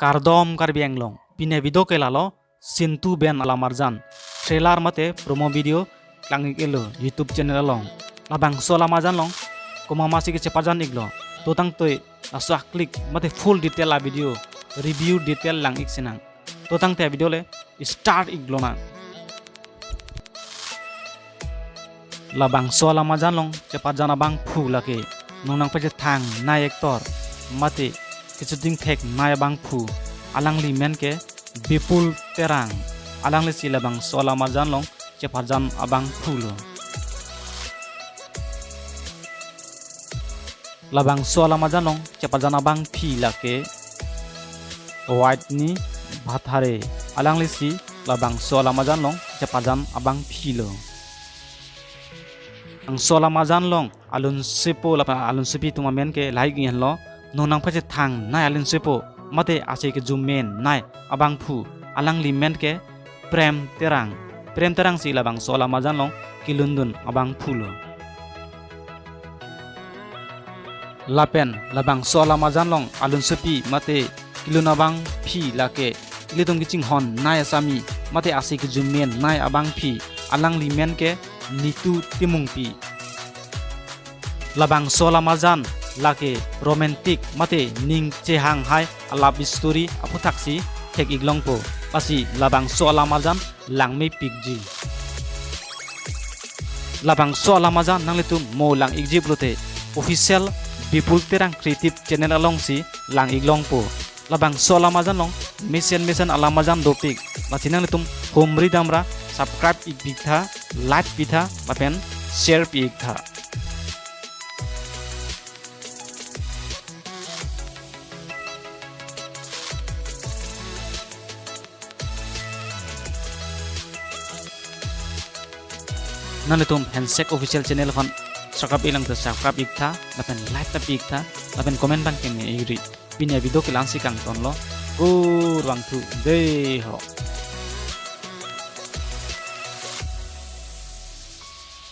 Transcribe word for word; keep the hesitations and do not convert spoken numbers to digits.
Kardom Karbi Anglong. Pini avideo ke lalo Sintu Ben alamarjan trailer mate promo video klang-ik-etlo YouTube channel along. Labangso alamarjan along komat-matsi kecheparjan-iklo. To tangte laso aklik mate full detail avideo review detail lang-ik sinang. To tangte avideo le start-iklonang. Labangso alamarjan along cheparjan abangphu lake nongnang pachethang nai actor mate kechojing thek nai abangphu, alangli men ke Bipul Terang. Alanglisi labangso alamarjan along cheparjan abangphulo. Labangso alamarjan along cheparjan abangpi lake Whitney Bhathare. Alanglisi labangso alamarjan along cheparjan abangpilo. Labangso alamarjan along alunsepo lapen alunsepi atum amen ke lahai henlo, nongnang pachethang nai alunsepo mate ase kejum men nai abangphu, alangli men ke Prem Terang. Prem Terangsi labangso alamarjan along kelundun abangphulo. Lapen labangso alamarjan along alunsepi mate kelun abangpi lake ilitum kachinghon nai asami mate ase kejum men nai abangpi, alangli men ke Nitu Timungpi. Labangso alamarjan lake romantic mate ning chehanghai a-love story aphuthaksi thek-iklongpo. Lasi labangso alamarjan langmepikji. Labangso alamarjan nanglitum mo lang-ikji pulote official Bipul Terang Creative channel alongsi lang-iklongpo. Labangso alamarjan along mesen mesen alamarjan dopik. Lasi nanglitum humri damra subscribe-ik pitha, like pitha lapen share pi-iktha. Nanglitum Handshake Official channel aphan subscribe-iklang te subscribe-iktha lapen like ta pi-iktha lapen comment abang keme-ikri. Pini avideo ke la-ansi kangtonlo. Kurvangthu dei ho.